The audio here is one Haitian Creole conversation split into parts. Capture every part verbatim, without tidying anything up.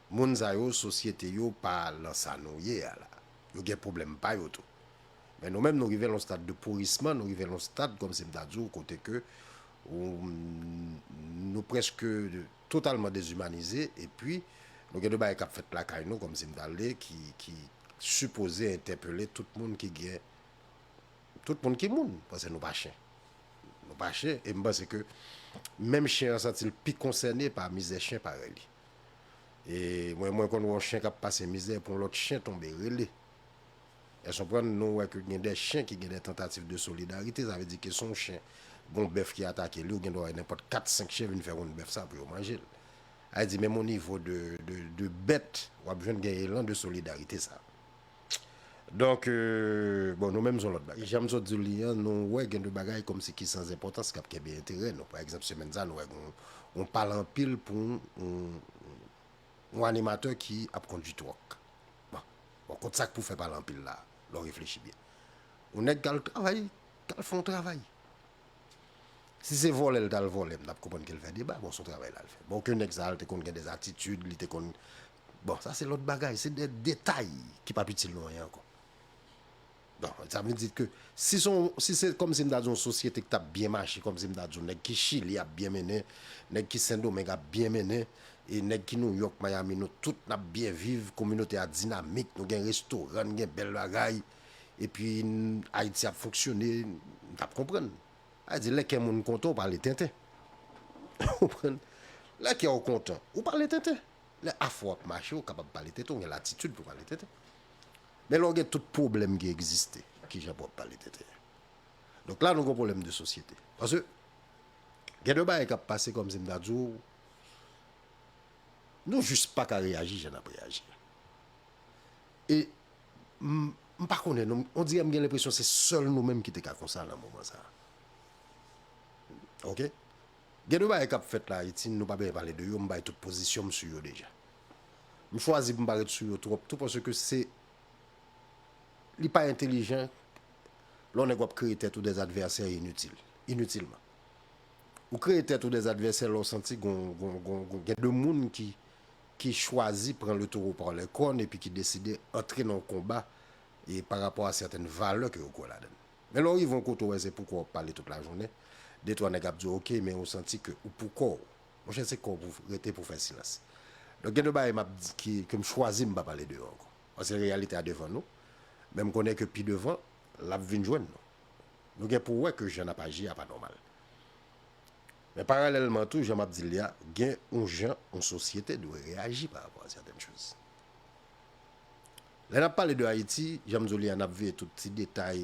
Moun sa yo, sosyete yo pa lan sa nou ye a la. Yo gen pwoblèm pa yo tou. Men nou menm, nou rive lan yon stad de porisman, nou rive lan yon stad, kòmsi m ta di w, kote ke ou, nou prèske totalman dezimanize, epi nou gen de bagay k ap fèt lakay nou, kòmsi m ta di, ki, ki sipoze entèpele tout moun ki gen, tout moun ki moun, paske nou pa chen. Nou pa chen, e m panse ke menm chen an santi l pi konsène pa mizè chen parèy li. E mwen, mwen konn wè yon chen k ap pase mizè, pou yon lòt chen tonbe, rele. Èske w konprann? Nou wè ke gen de chen ki gen de tantativ de solidarite, sa vle di ke si yon chen, gen yon bèf ki atake li, ou gen dwa wè nenpòt kat, senk chen vin fè wonn bèf sa pou yo manje l. Sa vle di, menm o nivo de, de, de bèt, w ap jwenn gen elan de solidarite sa. Donk, euh, bon, nou menm se yon lòt bagay. Jan m sot di w li an, nou wè gen de bagay kòmsi ki san enpòtans k ap kenbe enterè nou. Pa egzanp, semèn sa, nou wè gen yon, yon pale anpil pou yon, yon, yon animatè ki ap kondui twòk. Bon, bon, kont sa k pou fè pale anpil la, lè w reflechi byen. Yon nèg k al travay, k al fè yon travay. Si se vòlè l t al vòlè, m t ap konprann ke l fè deba. Bon, se yon travay l al fè. Bon, ke nèg sa a, l te konn gen de atitid, li te konn, bon, sa se lòt bagay, se de detay ki p ap itil nou anyen ankò. Bon, sa vle di ke si se yon, si se kòmsi m ta di yon sosyete ki t ap byen mache, kòmsi m ta di yon nèg ki Chili ap byen mennen, nèg ki Sendomeng ap byen mennen, e nèg ki Nouyòk, Miami, nou tout n ap byen viv, kominote a dinamik, nou gen restoran, n gen bèl bagay, epi n, Ayiti ap fonksyone, m t ap konprann. Sa vle di, lè kè moun kontan, ou pale tenten. Ou konprann? Lè kè w kontan, ou pale tenten. Lè afè w ap mache, ou kapab pale tenten, ou gen latitid pou pale tenten. Men lè w gen tout pwoblèm ki egziste, kijan pou w ap pale tenten? Donk la, nou gen pwoblèm de sosyete. Paske, gen de bagay k ap pase kòmsi m ta di w, nou jis pa ka reyaji jan n ap reyaji. E m, m pa konnen, non, on dirè m gen lenpresyon se sèl nou menm ki te ka konsa nan moman sa a. Oke? Gen de bagay k ap fèt la Ayiti, nou pa bezwen pale de yo, m bay tout pozisyon m sou yo deja. M chwazi pou m pa ret sou yo twòp tou, paske se, li pa entelijan lè w nèg w ap kreye tèt ou dè advèsè initil, initilman. Ou kreye tèt ou dè advèsè lè w santi gon, gon, gon, gon, gen de moun ki, ki chwazi pran le toro pa le kòn epi ki deside antre nan yon konba e pa rapò a sètèn valè ke yo kwè ladan l. Men lè w rive yon kote w wè se poukò w ap pale tout lajounen, de twa nèg ap di w, "Oke, men ou santi ke ou poukò w." Monchè, se kò w pou rete pou fè silans. Donk, gen de bagay m ap di ki, ke m chwazi m pa pale de yo ankò. Paske reyalite a devan nou. Men m konnen ke pi devan, l ap vin jwenn nou. Nou gen pou wè ke jan n ap aji a pa nòmal. Men paralèlman tou, jan m ap di l la, gen yon jan yon sosyete dwe reyaji pa rapò a sètèn choz. Lè n ap pale de Ayiti, jan m di w li a, n ap veye tout ti detay,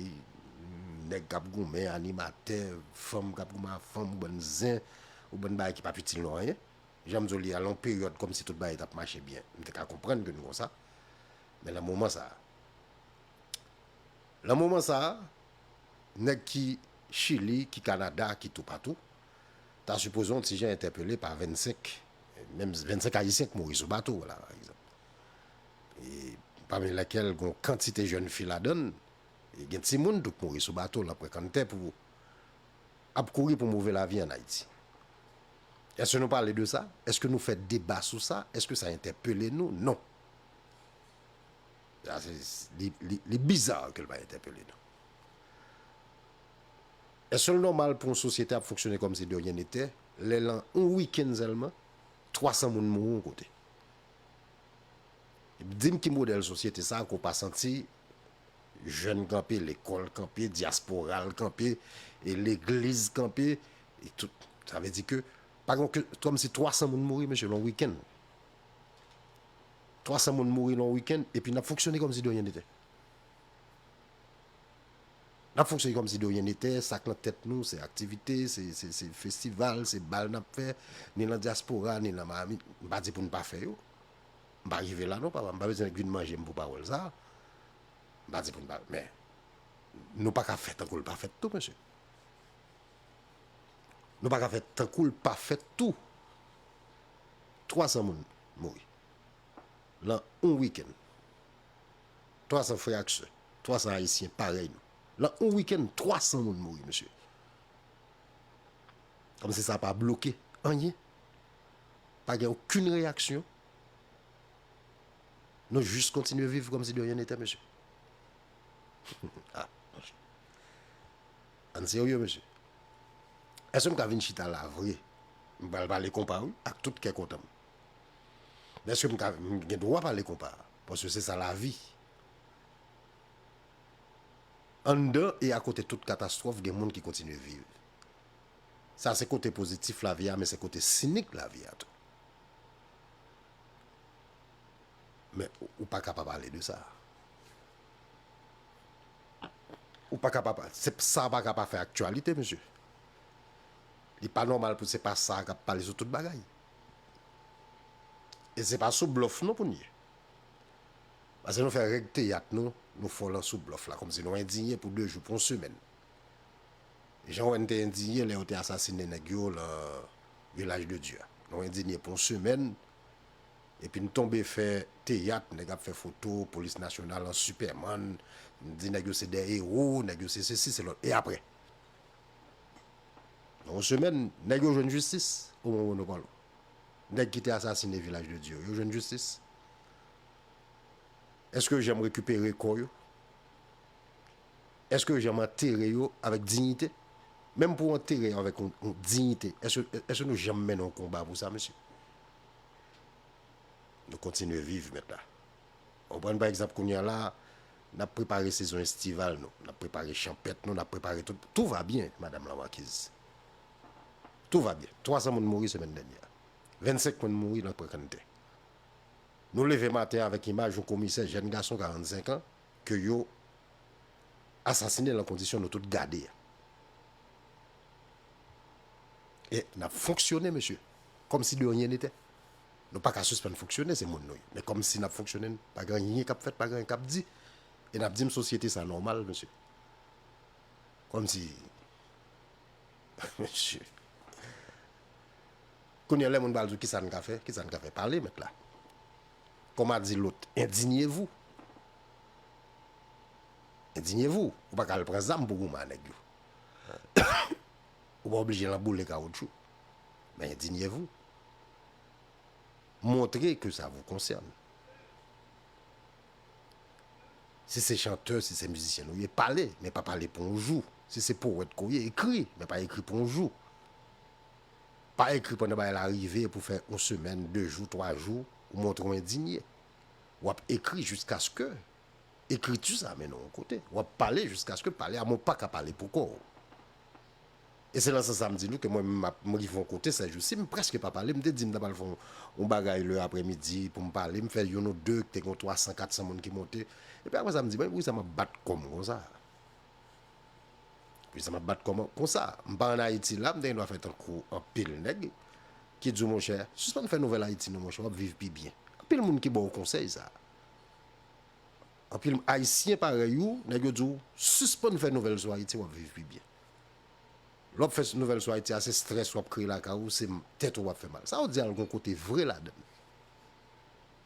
nèg k ap goumen, animatè, fanm k ap goumen ak fanm, ou bann zen, ou bann bagay ki p ap itil nou anyen. Jan m di w li a, lan yon peryòd kòmsi tout bagay t ap mache byen, m te ka konprann ke nou konsa. Men lan moman sa a, lan moman sa a, nèg ki Chili, ki Kanada, ki toupatou, ta sipoze yon ti jan entèpele pa vennsenk, menm vennsenk Ayisyen k mouri sou bato la, pa egzanp. E pami lèkèl gen yon kantite jèn fi ladan l, e gen timoun tou k mouri sou bato, lan pran kanntè pou ap kouri pou move lavi ann Ayiti. Èske nou pale de sa? Èske nou fè deba sou sa? Èske sa entèpele nou? Non. Sa se, li, li, li biza ke l pa entèpele nou. Èske l nòmal pou yon sosyete ap fonksyone kòmsi de ryen netè, lè lan yon wikenn sèlman, twa san moun mouri yon kote? Di m ki modèl sosyete sa ke w pa santi jèn kanpe, lekòl kanpe, dyaspora l kanpe, e legliz kanpe, e tout. Sa vle di ke, pa gen ke, kòmsi twa san moun mouri, mesye, lan yon wikenn. Twa san moun mouri lan yon wikenn, epi n ap fonksyone kòmsi de ryen netè. N ap fonksyone kòmsi de ryen netè, sa k lan tèt nou, se aktivite, se, se, se festival, se bal n ap fè, ni lan dyaspora, ni lan Miami. M pa di pou n pa fè yo. M pa rive la non, papa. M pa bezwen nèg vin manje m pou pawòl sa a. M pa di pou n pa, men nou pa ka fè tankou l pa fèt tou, mesye. Nou pa ka fè tankou l pa fèt tou. Twa san moun mouri lan yon wikenn. Twa san frè ak sè, twa san Ayisyen parèy nou. Lan yon wikenn, twa san moun mouri, mesye. Kòmsi sa pa bloke anyen. Pa gen okenn reyaksyon. Nou jis kontinye viv kòmsi de rien n'était, mesye. Ah, monchè. Ann serye, mesye. Èske m ka vin chita la vre? M pral pale konpa, wi, ak tout kè kontan m. Men èske m ka, m gen dwa pale konpa? Paske se sa lavi. Anndan e akote tout katastwòf, gen moun ki kontinye viv. Sa se kote pozitif lavi a, men se kote sinik lavi a tou. Men ou pa ka pa pale de sa. Ou pa ka pa, se, sa pa ka pa fè aktyalite, mesye. Li pa nòmal pou se pa sa k ap pale sou tout bagay. E se pa sou blòf non pou n ye. Paske nou fè règ teyat nou, nou fè l sou blòf la, kòmsi nou endinye pou de jou, pou yon semèn. Jan w wè n te endinye lè yo te asasinen nèg yo nan Vilaj de Dye a. Nou endinye pou yon semèn, epi n tonbe fè teyat, nèg ap fè foto, polis nasyonal an Superman, n di nèg yo se de ewo, nèg yo se sesi, se lòt. E apre? Nan yon semèn, nèg yo jwenn jistis, o moman nou pale. Nèg ki te asasinen Vilaj de Dye yo, yo jwenn jistis? Èske yo janm rekipere kò yo? Èske yo janm antere yo avèk diyite? Menm pou w antere yo avèk yon, yon diyite, èske, èske nou janm mennen yon konba pou sa, mesye? Nou kontinye viv, mèt la. Ou konprann, pa egzanp, kounye a la, n ap prepare sezon estival nou, n ap prepare chanpèt nou, n ap prepare tout. Tout va byen, madam la makiz. Tout va byen. Twa san moun mouri semèn dènyè a. Vennsenk moun mouri nan Pwekante. Nou leve maten an avèk imaj yon komisè, jèn gason karannsenk an, ke yo asasinen nan kondisyon nou tout gade a. E n ap fonksyone, mesye, kòmsi de rien n'était. Nou pa ka sispann fonksyone, se moun nou ye. Men kòmsi n ap fonksyone, pa gen anyen k ap fèt, pa gen anyen k ap di. E n ap di m sosyete sa nòmal, mesye. Kòmsi, mesye. Kounye a, lè moun pral di w, "Kisa n ka fè? Kisa n ka fè?" Pale, mèt la. Comme a dit l'autre, indignez-vous. Indignez-vous. Ou pa ka al pran zam pou goumen a nèg yo. Ou pa oblije al boule kawotchou. Men indignez-vous. Montrez que ça vous concerne. Si se chantè, si se mizisyen nou ye, pale, men pa pale pou yon jou. Si se powèt ke w ye, ekri, men pa ekri pou yon jou. Pa ekri pandan bagay la rive pou fè yon semèn, de jou, twa jou, ou montre w endinye. W ap ekri jiskaske ekriti sa mennen w yon kote. W ap pale jiskaske pale a, men w pa ka pale pou kò w. E se nan sans sa m di nou ke mwen menm m ap, m rive yon kote sèjousi, m prèske pa pale. M te di m ta pral fè yon, yon bagay lè aprèmidi pou m pale. M fè youn ou de, te gen twa san, kat san moun ki monte. Epi apre sa, m di, "Mwen, poukisa m ap bat kò m konsa? Poukisa m ap bat kò m konsa?" M pa ann Ayiti la, m te gen dwa fè tankou anpil nèg ki di w, "Monchè, sispann fè nouvèl Ayiti non, monchè, w ap viv pi byen." Anpil moun ki ba w konsèy sa. Anpil Ayisyen parèy ou, nèg yo di w, "Sispann fè nouvèl sou Ayiti, w ap viv pi byen." Lè w ap fè nouvèl sou Ayiti a, se estrès w ap kreye lakay ou, se tèt ou w ap fè mal. Sa w di a, l gen yon kote vre ladan l.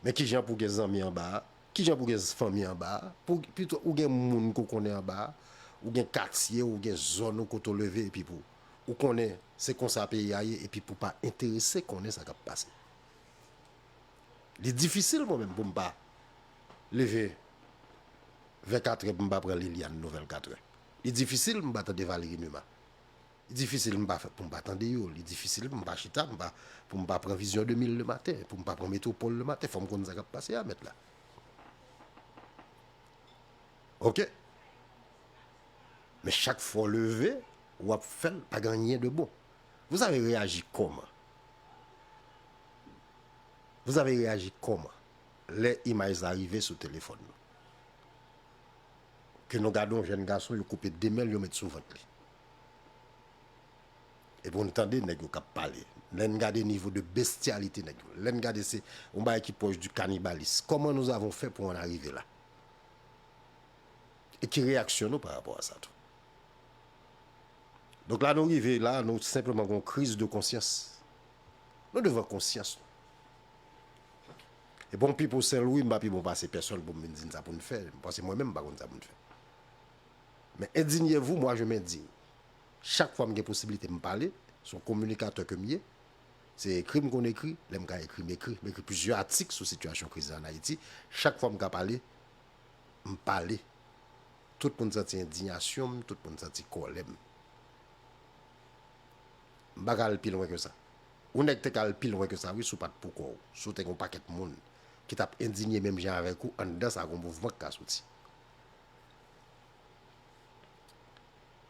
Men kijan pou w gen zanmi anba a, kijan pou w gen fanmi anba a, pou, pito ou gen moun ke w konnen anba a, ou gen katye, ou gen zòn ou kote w leve, epi pou ou konnen se konsa peyi a ye, epi pou w pa enterese konnen sa k ap pase. Li difisil mwen menm pou m pa leve vè katrè pou m pa pran Liliane nouvèl katrè. Li difisil pou m pa tande Valery Numa. Li difisil m pa fè, pou m pa tande yo. Li difisil pou m pa chita, m pa, pou m pa pran Vizyon de mil lematen, pou m pa pran Metwopòl lematen. Fò m konn sa k ap pase a, mèt la. Oke? Men chak fwa w leve, w ap fè l, pa gen anyen de bon. Vous avez réagi comment? Vous avez réagi comment? Lè imaj sa rive sou telefòn nou. Ke nou gade yon jèn gason, yo koupe de men l, yo met sou vant li. Epi w tande nèg yo k ap pale. Lè n gade nivo de bestyalite nèg yo. Lè n gade se yon bagay ki pwòch du cannibalisme. Comment nous avons fait pour en arriver là? E ki reyaksyon nou pa rapò a sa tou? Donk la nou rive la, nou senpleman gen yon kriz de konsyans. Nou devan konsyans nou. E bon, pipo Sen Lwi, m pa pi bon pase pèsonn pou m vin di n sa pou n fè, paske mwen menm m pa konn sa pou n fè. Men indignez-vous, moi je m'indigne. Chak fwa m gen posiblite m pale, se yon kominikatè ke m ye, Se ekri m konn ekri, lè m ka ekri, m ekri. M ekri plizyè atik sou sitiyasyon kriz la ann Ayiti. Chak fwa m ka pale, m pale. Tout moun santi endiyasyon m, tout moun santi kòlè m. M pa ka al pi lwen ke sa. Yon nèg te ka al pi lwen ke sa, wi, si w pa t pou kò w. Si w te gen yon pakèt moun ki t ap endinye menm jan avèk ou, anndan sa, gen yon mouvman k ka soti.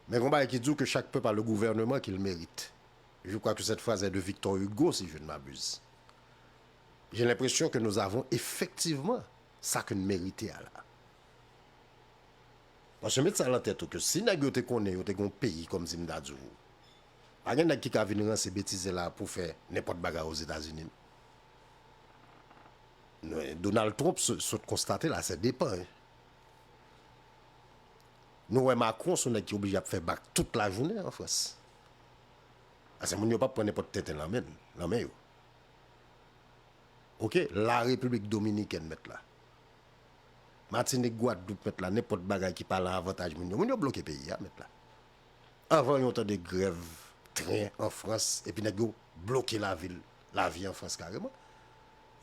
Men gen yon bagay ki di w ke chaque peuple a le gouvernement qu'il mérite. Je crois que cette phrase est de Victor Hugo, si je ne m'abuse. J'ai l'impression que nous avons effectivement sa ke n merite a la. Paske met sa nan tèt ou ke si nèg yo te konnen yo te gen yon peyi kòmsi m ta di w, pa gen nèg ki ka vin ranse betize la pou fè nenpòt bagay Ozetazini. Non. Donald Trump so- sot konstate la, se depan, hein. Nou wè Macron se yon nèg ki oblije ap fè bak tout lajounen an Frans. Paske moun yo p ap pran nenpòt tenten nan men, nan men yo. Oke, la Repiblik Dominikèn mèt la. Matinik, Gwadloup mèt la, nenpòt bagay ki pa lan avantaj moun yo. Moun yo bloke peyi a mèt la. Anvan yon tan de grèv tren an Frans, epi nèg yo bloke lavil, lavi an Frans kareman.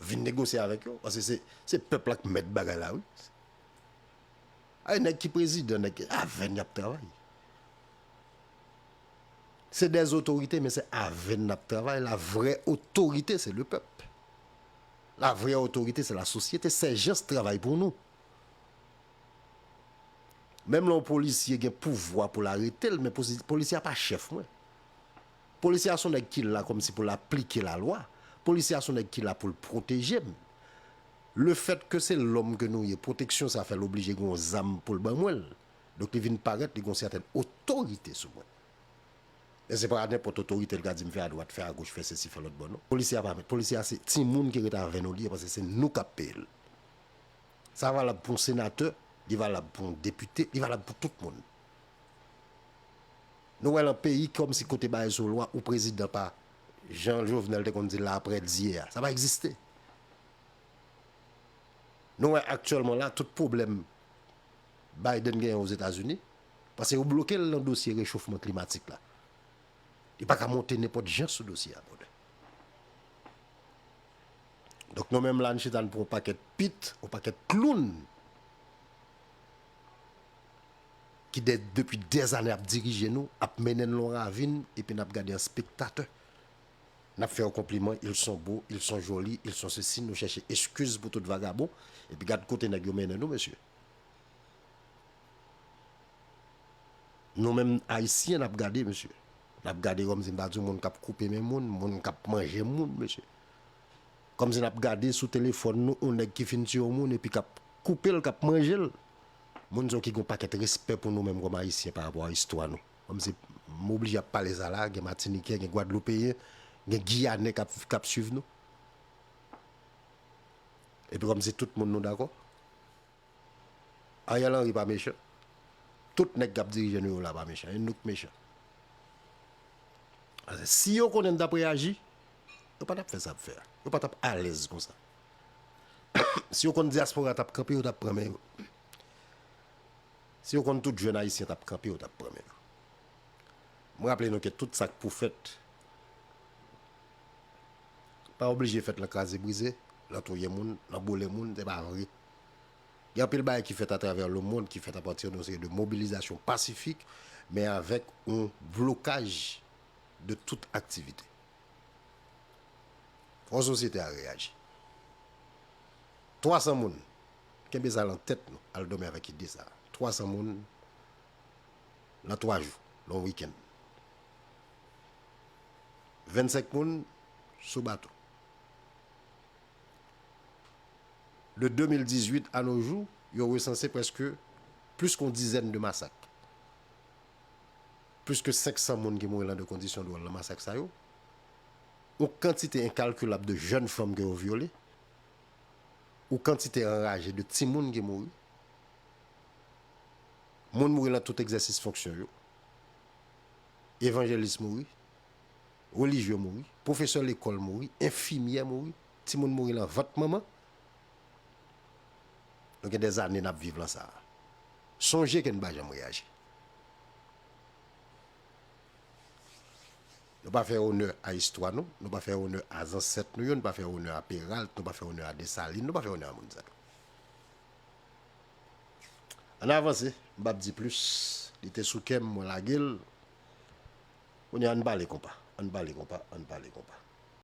Vin negosye avèk yo, paske se, se pèp la k mèt bagay la, wi. Ay, nèg ki prezidan, nèg avè n y ap travay. Se dè otorite, men se avè n n ap travay. La vrè otorite, se le pèp. La vrè otorite, se la sosyete. Sèjans travay pou nou. Menm lè yon polisye gen pouvwa pou l arete l, men posi- polisye a pa chèf mwen. Polisye a se yon nèg ki la kòmsi pou l aplike lalwa. Polisye a se yon nèg ki la pou l pwoteje m. Lefètke se lòm ke nou ye, pwoteksyon sa fè l oblije gen yon zam pou l ban mwen l. Donk, li vin parèt, li gen yon sètèn otorite sou mwen. E se pa nenpòt otorite l ka di m fè adwat, fè agoch, fè sesi, fè lòt bò, non. Polisye a pa mèt. Polisye a se timoun ki ret avè nou li ye, paske se nou k ap peye l. Sa valab pou yon senatè, li valab pou yon depite, li valab pou tout moun. Nou wè lan peyi kòmsi kote bagay sou lwa ou prezidan pa, jan Jovenel te konn di l la, aprè Dye a. Sa pa egziste. Nou wè aktyèlman la, tout pwoblèm Biden genyen Ozetazini, paske yo bloke l lan dosye rechofman klimatik la. Li pa ka monte nenpòt jan sou dosye a, brother. Donk, nou menm la, n chita n pran yon pakèt pit, yon pakèt kloun ki de- depi dèzane ap dirije nou, ap mennen n lan yon ravin, epi n ap gade an spektatè. N ap fè yo konpliman, ils sont beaux, ils sont jolis, ils sont ceci, nou chèche eskiz pou tout vagabon, epi gad kote nèg yo mennen nou, mesye. Nou menm Ayisyen, n ap gade, mesye. N ap gade kòmsi m ta di w, moun k ap koupe men moun, moun k ap manje moun, mesye. Kòmsi n ap gade sou telefòn nou, yon nèg ki fin tiye yon moun epi k ap koupe l, k ap manje l. Moun sa yo ki gen yon pakèt respè pou nou menm kòm Ayisyen pa rapò a istwa nou. Kòmsi m oblije ap pale sa la, gen Matinikè, gen Gwadloupeyen, gen Giyanè k ap, k ap swiv nou. Epi kòmsi tout moun nou dakò. Ariel Henry pa mechan. Tout nèg k ap dirije nou yo la pa mechan. E nou k mechan. Paske si yo konnen n t ap reyaji, yo pa t ap fè sa y ap fè a. Yo pa t ap alèz konsa. Si yo konn dyaspora t ap kanpe, yo t ap pran men yo. Si yo konn tout jèn ayisyen t ap kanpe, yo t ap pran men yo. Mwen raple nou ke tout sa k pou fèt pa oblije fèt lan kraze brize, lan touye moun, lan boule moun, se pa vre. Gen anpil bagay ki fèt atravè lemonn ki fèt apati de yon seri de mobilizasyon pasifik, men avèk yon blokaj de tout aktivite. Fò sosyete a reyaji. Twa san moun, kenbe sa lan tèt nou, al dòmi avèk ide sa. Twa san moun lan twa jou, lan yon wikenn. Vennsenk moun sou bato. De de mil dizuit a nos jours, yo resanse prèske plis ke yon dizèn de masak. Plis ke senk san moun ki mouri lan de kondisyon dwòl lan masak sa yo. Yon kantite enkalkilab de jèn fanm ke yo vyole. Yon kantite anraje de timoun ki mouri. Moun mouri lan tout egzèsis fonksyon yo. Evanjelis mouri. Relijye mouri. Pwofesè lekòl mouri. Enfimyè mouri. Timoun mouri lan vant manman. Nou gen dèzane n ap viv lan sa. Sonje ke n pa janm reyaji. Nou pa fè onè a istwa nou, nou pa fè onè a zansèt nou yo, nou pa fè onè a Peralt, nou pa fè onè a Desalin, nou pa fè onè a moun sa yo. Ann avanse, m p ap di plis. Li te sou kè m, mwen lage l. Kounye a, ann pale konpa, ann pale konpa, ann pale konpa.